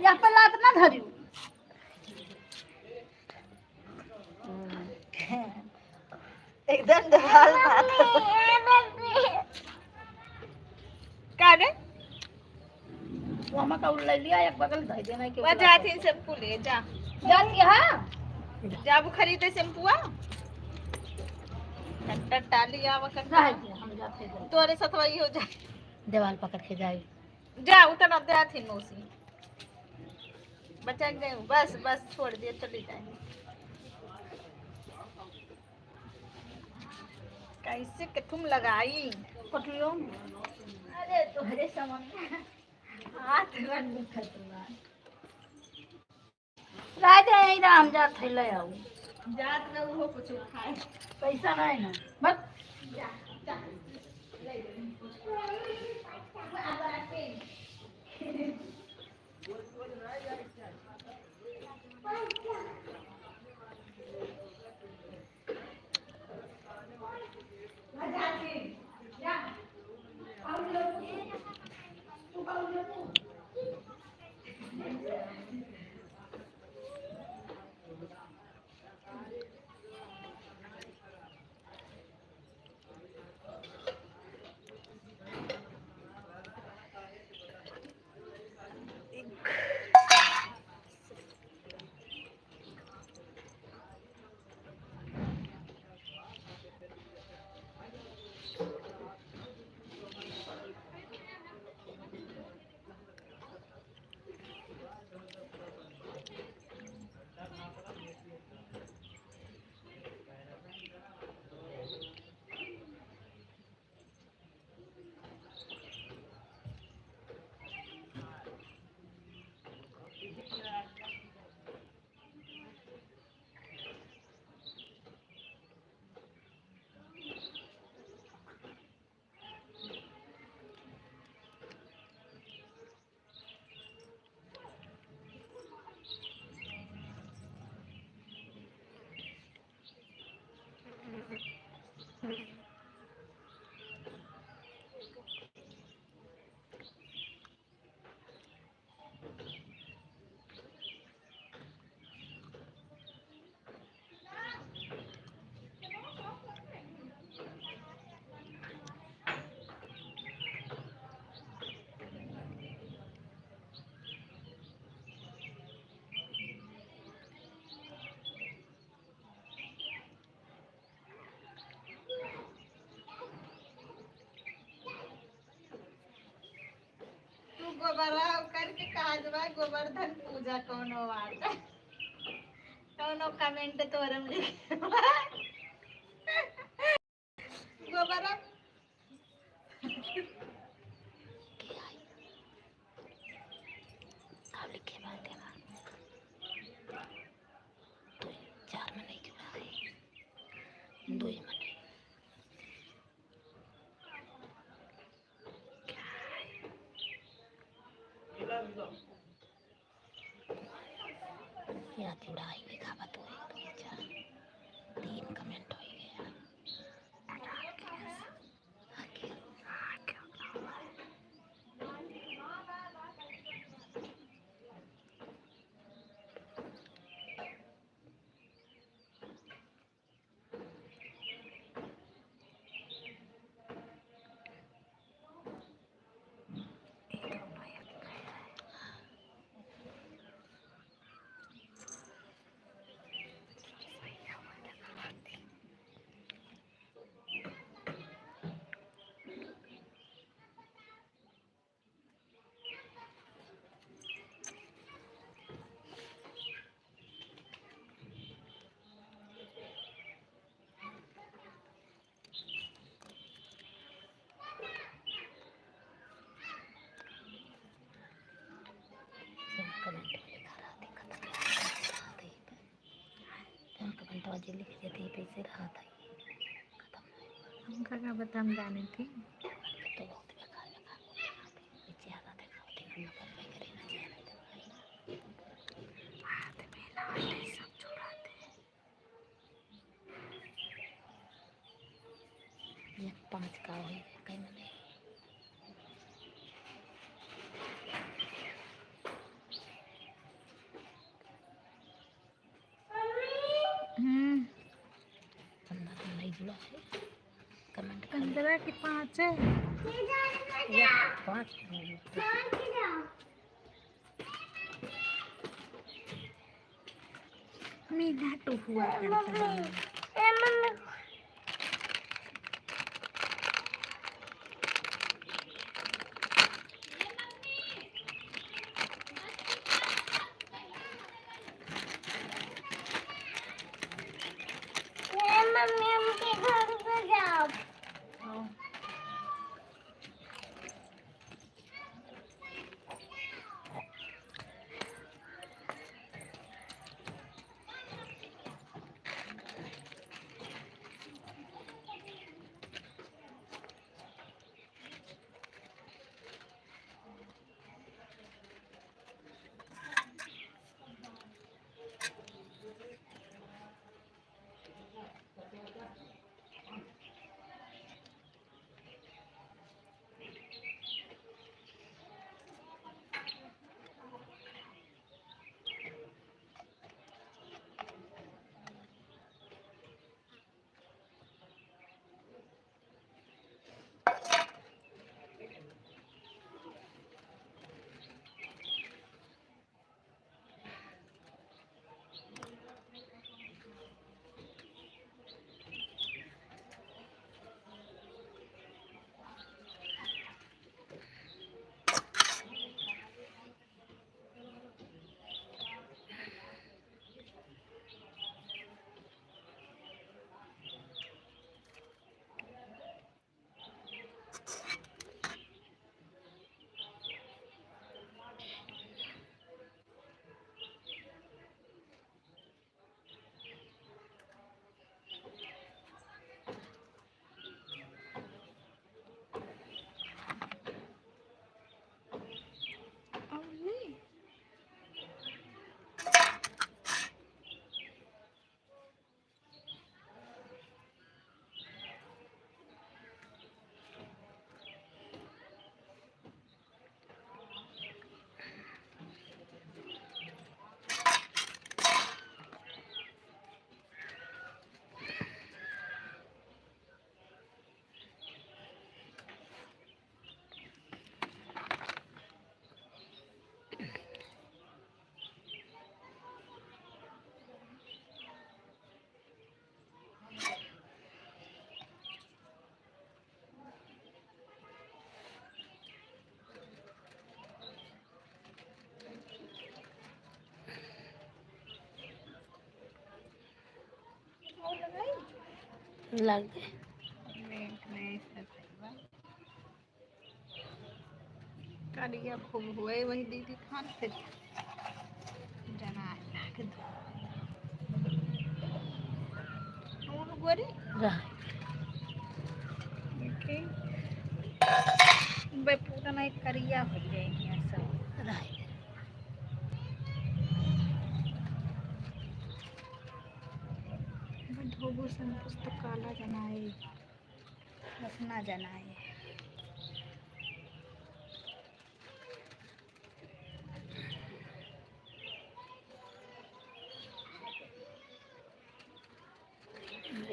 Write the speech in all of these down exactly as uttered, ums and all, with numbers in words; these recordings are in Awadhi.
यहाँ पे लात ना धरियो। एकदम देवाल माथा। का रे? वो हम का उल्ला लिया, एक बगल धर देना के वो उल्ला जाती कर। शैम्पू ले जा। जाती है? जाबू खरीदे शैम्पुआ। टट्टा टाली आवा कर। रह दे, हम जाते हैं। तोरे साथ वही हो जाए। देवाल पकड़ के जाए। जा, उतना दे आथिन मौसी। बचा के गए, बस, बस, छोड़ दिए, चली जाए। कैसे कथुम लगाई? पटुओ में। अरे, तोहरे समझ में हाथ रंग खतुआ। राधे, यहीं रह, हम जात है, ले आऊ। जात रह, वो कुछ खाए। पैसा नहीं ना, बस। जा, जा। तू गोबरा करके कहा जबा गोवर्धन पूजा कौनो बात। कौनो comment तोरम लिखे। गोबरा। का लिखे बा तेरा? दो चार में नहीं जुड़ा है। दो ही में नहीं। या जुड़ाई लिखा बा, दो, एक, दो, चार, तीन comment हो गया। Comment वाले का रहते खत्म। Comment वाले लिख देते, पैसे रहता है। खत्म। हमका का पता, हम जाने थे। तो बहुत बेकार, बेकार बोलते हैं। नीचे आ जाते, खाते हैं, हम लोग बैठ कर रहना चाहिए, रहते हैं। हाथ में लाते, सब चुराते हैं। एक पाँच का होई, कई मने। नहीं, comment कर ले। पंद्रह की पाँच है। ये पाँच। मीठा तो हुआ करता है। ये मम्मी, हमके घर पे जाओ। लग गए। करिया खूब हुए वही दीदी खान, फिर जना नाक दो। नून गोरी। रह। देखी। बे पूरा नहीं करिया हो जाएगी ऐसा। रह। बे धोबो संतोष तो काला जनाए। अपना जनाए।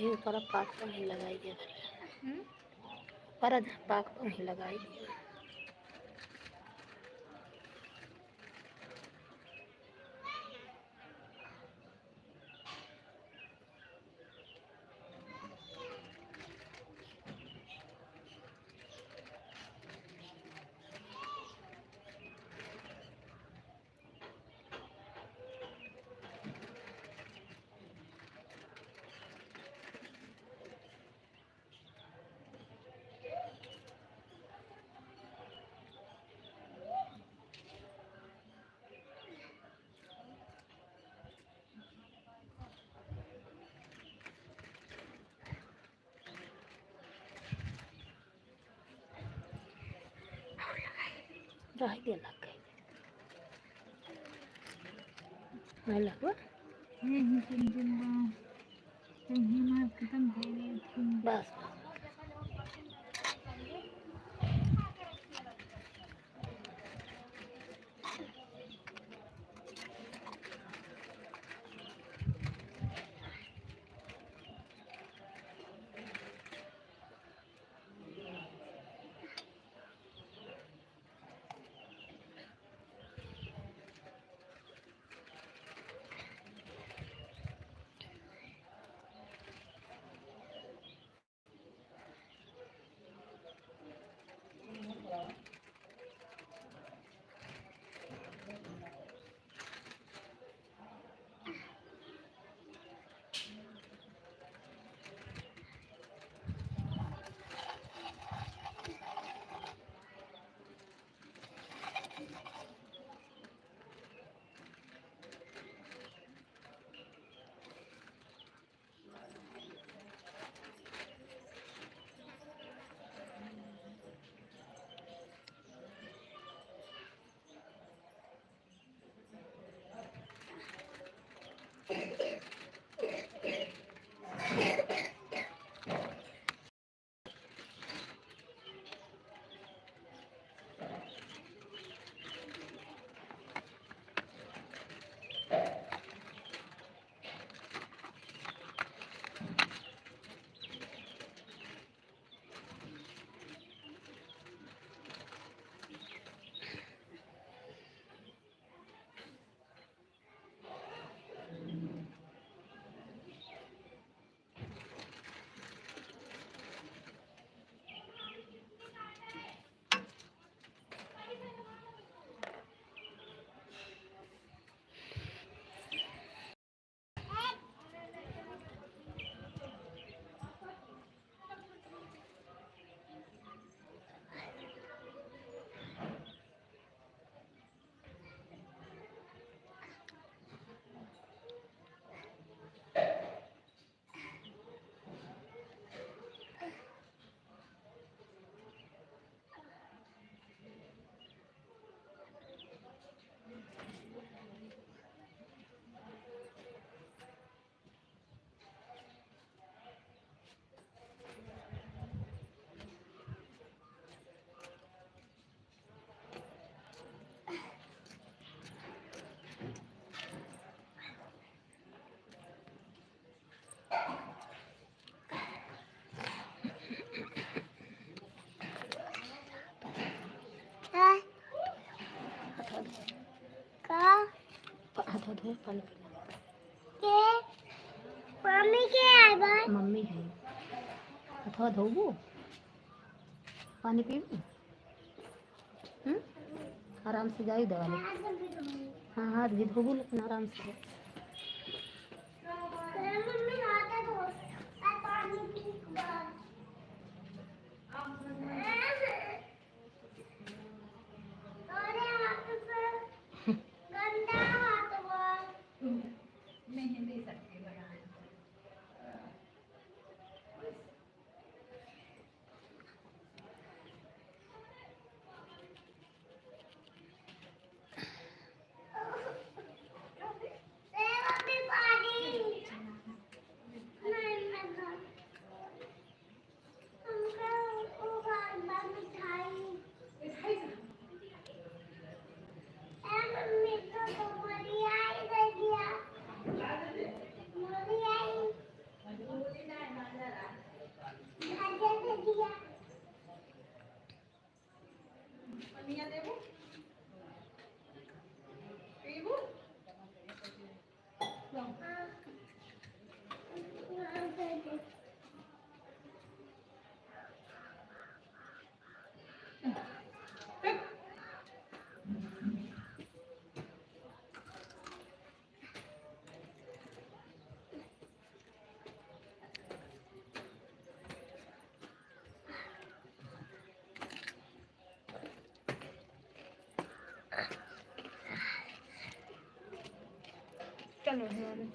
ये ऊपर पाक तो नहीं लगाई दिया था। हम्म? पर पाक तो नहीं लगाई दिया। रह गया, लग गई। नहीं लगवा? यही तीन दिन बाद, यही मार खत्म हो गई थी। बस। धो, पानी पी ले। के? मम्मी के आए बा? मम्मी है। हथवा धोबू? पानी पीबू? हम्म? आराम से जाई दवा ले। हाँ, हाथ भी धोबू, लेकिन आराम से जाई। मम्मी हाथ धो, आ पानी पी। तोरे हाथ से गंदा हाथ बा। चलो, हमारे।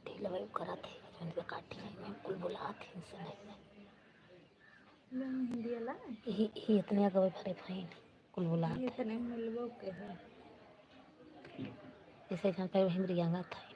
ढीला भाई करत है, जौन से काटी है, मैं कुल बुलात है, इनसे नहीं। लंग दिया ला। यही, यही इतने अगवे भरे फाइन, कुल बुलात है। इतने मिलबो के है। जैसे जहाँ पे वहीं मृगंगा था।